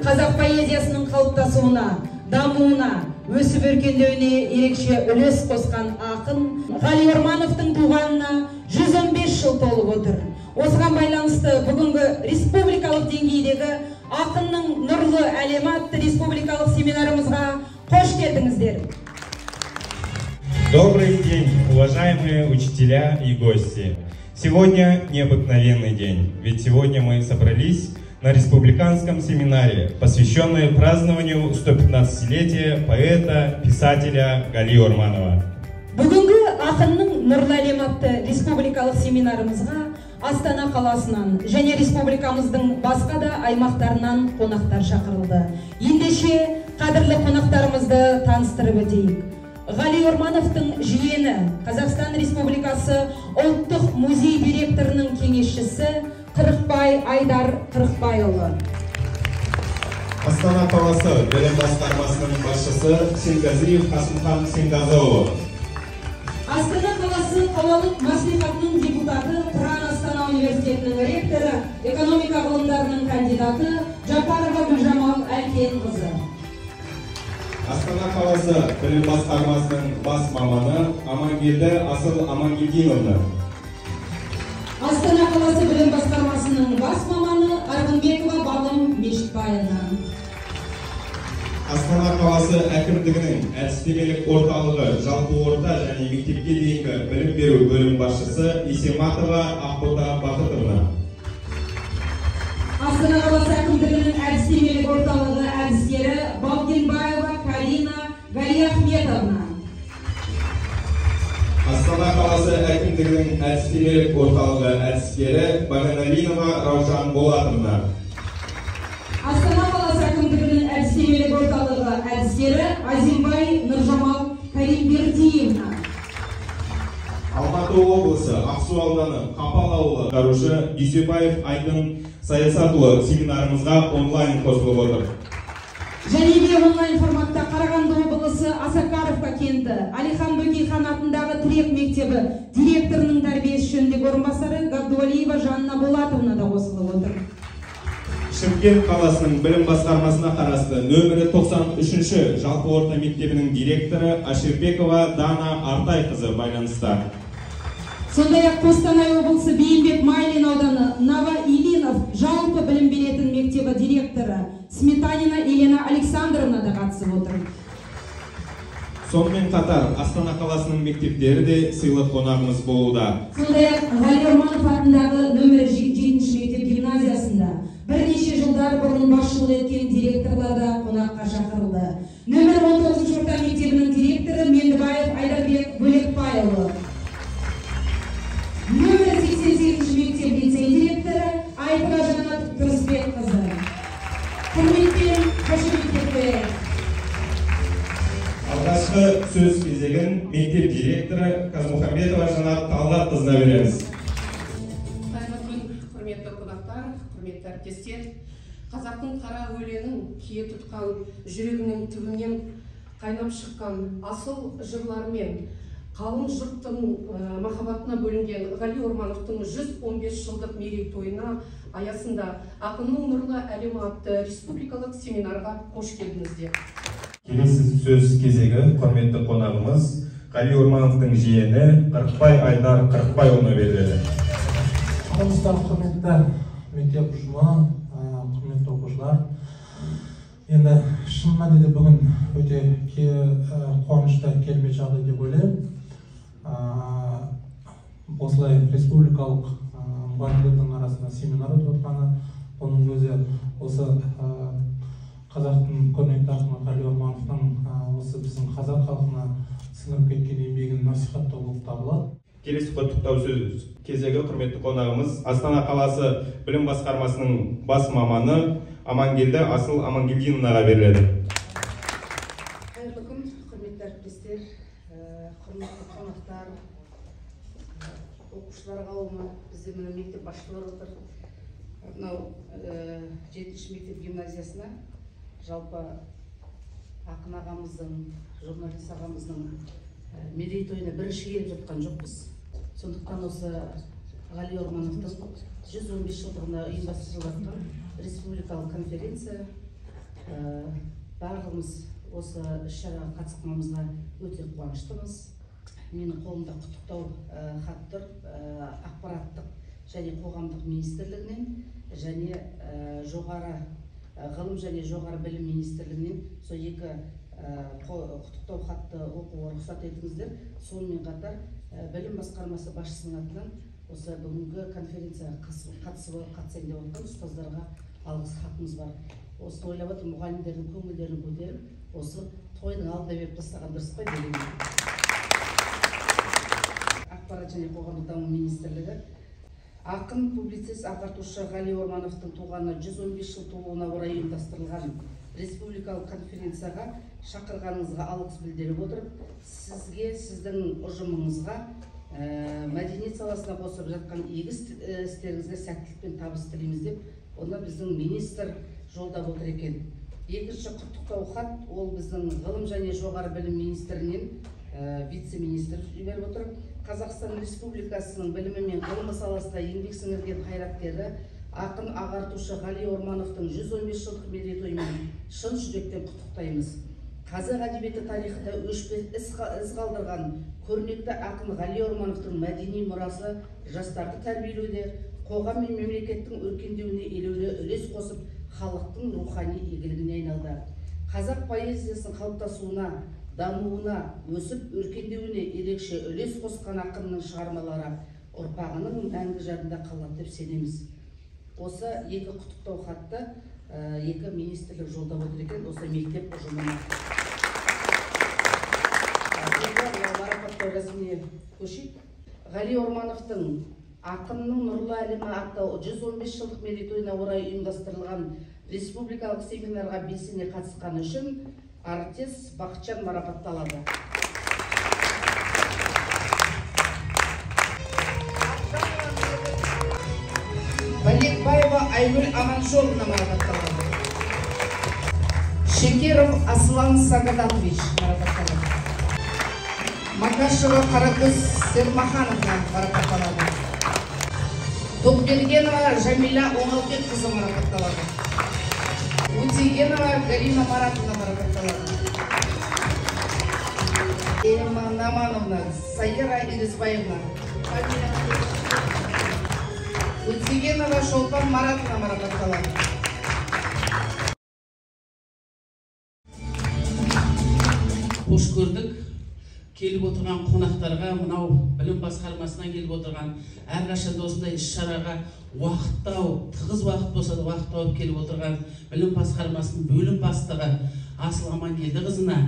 Қазақ поэзиясының қалыптасуына, дамуына, өсіп өркендеуіне ерекше үлес қосқан ақын Ғали Ормановтың туғанына 115 жыл толып отыр. Осыған байланысты бүгінгі республикалық деңгейдегі «Ақынның нұрлы әлемі» атты республикалық семинарымызға қош келдіңіздер. Добрый день, уважаемые учителя и гости! Сегодня необыкновенный день, ведь сегодня мы собрались на республиканском семинаре, посвященном празднованию 115-летия поэта, писателя Гали Орманова. Бүгінгі «Ақынның нұрлы әлемі» атты республикалық семинарымызға Астана қаласынан және республикамыздың басқа да аймақтарынан қонақтар шақырылды. Ендеше, қадірлі қонақтарымызды таныстырып өтейік. Ғали Ормановтың жиені, Қазақстан Республикасы Ұлттық музей директорының кеңесшісі Қырықбай Айдар Қырықбайұлы. Астана қаласы білім басқармасының басшысы Сенғазиев Қасымхан Сенғазыұлы. Астана қаласы қалалық мәслихатының депутаты, Тұран Астана университетінің ректоры, экономика ғылымдарының кандидаты Жапарова Гүлжамал Әлкенқызы. Астана қаласы білім басқармасының бас маманы Амангелді Асыл Амангелдиновна. Астана қаласы білім басқармасының бас маманы Арғынбекова Балым Мешітбаевна. Астана қаласы әкімдігінің әдістемелік орталығы жалпы орта және мектепке дейінгі білім беру бөлім басшысы Есематова Ақбота Бақытовна. Астана қаласы әкімдігінің әдістемелік орталығы әдіскері Балгенбаева Карина Галиахметовна. Астана қаласы әкімдігінің әдістемелік орталығы әдіскері Баганалинова Раушан Болатовна. Астана қаласы әкімдігінің әдістемелік орталығы әдіскері Азимбай Нұржамал Каримбердиевна. Алматы облысы, Ақсу ауданы, Қапал ауылы құтқарушы Дүйсебаев Айдын Саясатұлы семинарымызға онлайн қосылып отыр. Және де онлайн форматта Қарағанды облысы, Осакаровка кенті, Әлихан Бөкейхан атындағы тірек мектебі директорының тәрбие ісі жөніндегі орынбасары Габдуалиева Жанна Болатовна да қосылып отыр. Шымкент қаласының білім басқармасына қарасты нөмірі 93 жалпы орта мектебінің директоры Аширбекова Дана Артайқызы байланыста. Сондай-ақ Қостанай облысы, Бейімбет Майлин ауданы, Новоильинов жалпы білім беретін мектебі директоры Сметанина Елена Александровна да қатысып отыр. Сонымен қатар Астана қаласының мектептері де сыйлы қонағымыз болуда. Сондай-ақ Ғали Орманов атындағы нөмірі 7 мектеп гимназиясында бірнеше жылдар бұрын басшылық еткен директорлар да қонаққа шақырылды. Нөмірі 19 орта мектебінің директоры Мендібаев Айдарбек Бөлекбайұлы. Нөмірі 88 мектеп лицей директоры Айтова Жанат Тұрысбекқызы. Құрметпен қошеметтеп қояйық. Алғашқы сөз кезегін мектеп директоры Казмухамбетова Жанат Талғатқызына береміз. Қайырлы күн, құрметті қонақтар, құрметті әріптестер! Қазақтың қара өлеңін кие тұтқан, жүрегінің түбінен қайнап шыққан асыл жырларымен қалың жұрттың махаббатына бөленген Ғали Ормановтың 115 жылдық мерейтойына аясында «Ақынның нұрлы әлемі» атты республикалық семинарға қош келдіңіздер! Келесі сөз кезегі құрметті қонағымыз Ғали Ормановтың жиені Қырықбай Айдар Қырықбайұлына беріледі. Армысыздар, құрметті мектеп ұжымы, құрметті оқушылар! Енді шын мәнінде бүгін өте қуанышты, керемет жағдай деп ойлаймын. Осылай республикалық мұғалімдердің арасында семинар өтіп жатқаны, оның өзі осы қазақтың көрнекті ақыны Ғали Ормановтың осы біздің қазақ халқына сіңіріп кеткен еңбегін насихаттау болып табылады. Келесі құттықтау сөз кезегі құрметті қонағымыз Астана қаласы білім басқармасының бас маманы Амангелді Асыл Амангелдиновнаға беріледі. Қайырлы күн, құрметті әріптестер, құрметті қонақтар, оқушылар қауымы! Бізде, міне, мектеп басшылары отыр. Мынау жетінші мектеп гимназиясына жалпы ақын ағамыздың, журналист ағамыздың мерейтойына бірінші келіп жатқан жоқпыз. Сондықтан осы Ғали Ормановтың 115 жылдығына ұйымдастырылып жатқан республикалық конференция Барлығымыз осы іс-шараға қатысқанымызға өте қуаныштымыз. Менің қолымда құттықтау хат тұр, ақпараттық және қоғамдық министрлігінен және жоғары ғылым және жоғары білім министрлігінен сол екі құттықтау хатты оқуға рұқсат етіңіздер. Сонымен қатар білім басқармасы басшысының атынан осы бүгінгі конференцияға қатысайын деп отқан ұстаздарға алғыс хатымыз бар. Осыны ойлап отырмын, мұғалімдердің көңілдерін көтеріп, осы тойдың алдында беріп тастаған дұрыс қой деген. Ақпарат және қоғамдық даму министрлігі ақын, публицист, ағартушы Ғали Ормановтың туғанына 115 жыл толуына орай ұйымдастырылған республикалық конференцияға шақырғаныңызға алғыс білдіріп отырып, сізге, сіздің ұжымыңызға, мәдениет саласына қосып жатқан игі істеріңізге сәттілік пен табыс тілейміз деп, оны біздің министр жолдап отыр екен. Екінші құттықтау хат, ол біздің ғылым және жоғары білім министрінен вице-министр жіберіп отыр. Қазақстан Республикасының білімі мен ғылымы саласында еңбек сіңірген қайраткері ақын ағартушы Ғали Ормановтың 115 жылдық мерейтойымен шын жүректен құттықтаймыз. Қазақ әдебиеті тарихында өшпес із қалдырған көрнекті ақын Ғали Ормановтың мәдени мұрасы жастарды тәрбиелеуде, қоғам мен мемлекеттің өркендеуіне елеулі үлес қосып, халықтың рухани игілігіне айналды. Қазақ поэзиясының қалыптасуына, дамуына, өсіп өркендеуіне ерекше үлес қосқан ақынның шығармалары ұрпағының мәңгі жадында қалады деп сенеміз. Осы екі құттықтау хатты екі министрлік жолдап отыр екен осы мектеп ұжымына. Марапаттау рәсіміне көшейік. Ғали Ормановтың ақынның нұрлы әлемі атты 115 жылдық мерейтойына орай ұйымдастырылған республикалық семинарға белсене қатысқаны үшін Артес Бақытжан марапатталады. Балекбаева Айгүл Аманжоловна марапатталады. Шекеров Аслан Сагадатович марапатталады. Макашева Қаракөз Сермахановна марапатталады. Тоқбергенова Жамиля Оңалбекқызы марапатталады. Утегенова Галина Маратовна марапатталады. Эманамановна Сайера Ирисбаевна. Утегенова Шолпан Маратовна марапатталады. Қош көрдік. Келіп отырған қонақтарға, мынау білім басқармасынан келіп отырған, әрқашанда осындай іс-шараға уақыт тауып, тығыз уақыт болса да уақыт тауып келіп отырған білім басқармасының бөлім бастығы Асыл Амангелдіқызына,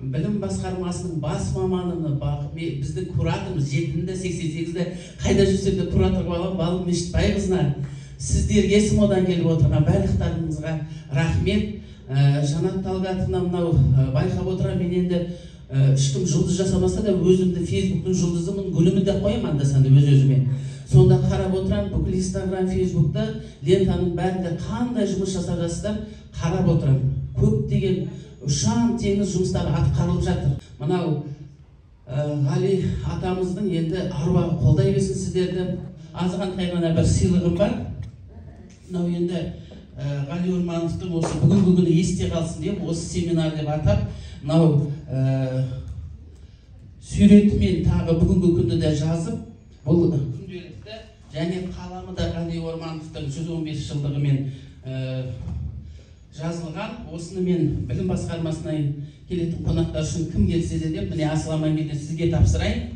білім басқармасының бас маманына, біздің кураторымыз, 7-де 88-де қайда жүрсем де куратор балам Балым Мешітбайқызына, сіздерге СМО-дан келіп отырған барлықтарыңызға рахмет. Жанат Талғатовна, мынау байқап отырамын мен енді ешкім жұлдыз жасамаса да өзімді фейсбуктың жұлдызымын, гүлімін деп қоямын анда санда өз өзіме. Сонда қарап отырамын, бүкіл Инстаграм, Фейсбукта лентаның бәрінде қандай жұмыс жасап жатсыздар, қарап отырамын. Көптеген ұшан теңіз жұмыстары атқарылып жатыр. Мынау Ғали атамыздың енді аруағы қолдай берсін сіздерді. Азғантай ғана бір сыйлығым бар. Мынау енді Ғали Ормановтың осы бүгінгі күні есте қалсын деп, осы семинар деп атап, мынау суретімен тағы бүгінгі күнді де жазып, бұл күнделікті және қаламы да Ғали Ормановтың 115 жылдығымен жазылған. Осыны мен білім басқармасына келетін қонақтар үшін кім келсе де деп, міне Асыл Амангелді сізге тапсырайын.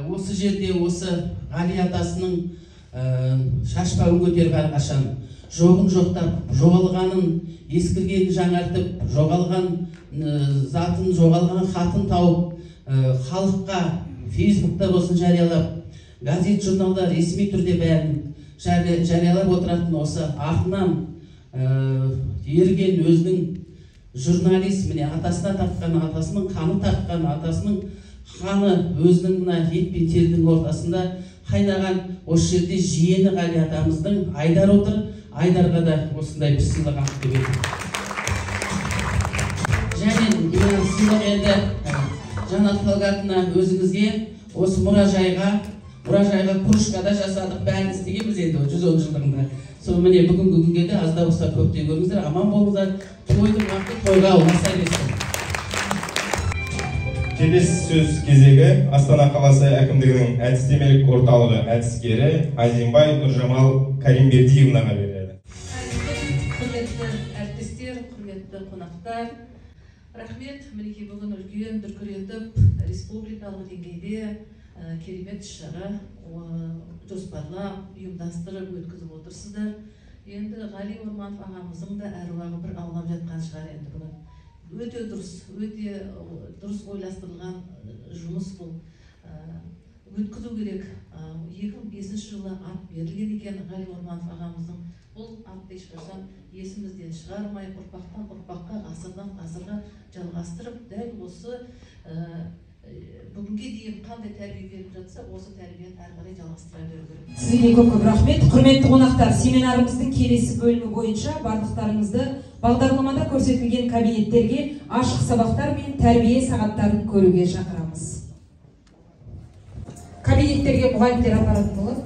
Осы жерде осы Ғали атасының шашпауын көтеріп әрқашан жоғын жоқтап, жоғалғанын, ескіргенін жаңартып, жоғалған затын, жоғалған хатын тауып, халыққа фейсбукта болсын жариялап, газет, журналда ресми түрде бәрін жариялап отыратын осы артынан ерген өзінің журналист, міне атасына тартқан, атасының қаны тартқан, атасының қаны өзінің мына ет пен терінің ортасында қайнаған осы жерде жиені Ғали атамыздың Айдар отыр. Айдарға да осындай бір сыйлық алып келген. Және мына сыйлық енді Жанат Талғатовна өзіңізге осы мұражайға кружкада жасадық, бәрін істегенбіз енді 110 жылдығында. Сол міне бүгінгі күнге де аз да болса көптей көріңіздер, аман болыңыздар. Тойдың уақыты тойға ұласа берсін. Келесі сөз кезегі Астана қаласы әкімдігінің әдістемелік орталығы әдіскері Азимбай Нұржамал Каримбердиевнаға беріледі. Құрметті әріптестер, құрметті қонақтар, рахмет. Мінекей бүгін үлкен дүркіретіп республикалық деңгейде керемет іс-шара жоспарлап, ұйымдастырып өткізіп отырсыздар. Енді Ғали Орманов ағамыздың да әруағы бір аулап жатқан шығар енді бүгін. Өте дұрыс, өте дұрыс ойластырылған жұмыс бұл. Өткізу керек. 2005 жылы ат берілген екен Ғали Орманов ағамыздың. Бұл атты ешқашан есімізден шығармай, ұрпақтан ұрпаққа, ғасырдан ғасырға жалғастырып, дәл осы бүгінге дейін қандай тәрбие беріп жатса, осы тәрбиені әрі қарай жалғастыра беру керек. Сізге көп-көп рахмет. Құрметті қонақтар, семинарымыздың келесі бөлімі бойынша барлықтарыңызды бағдарламада көрсетілген кабинеттерге ашық сабақтар мен тәрбие сағаттарын көруге шақырамыз. Кабинеттерге мұғалімдер апаратын болады.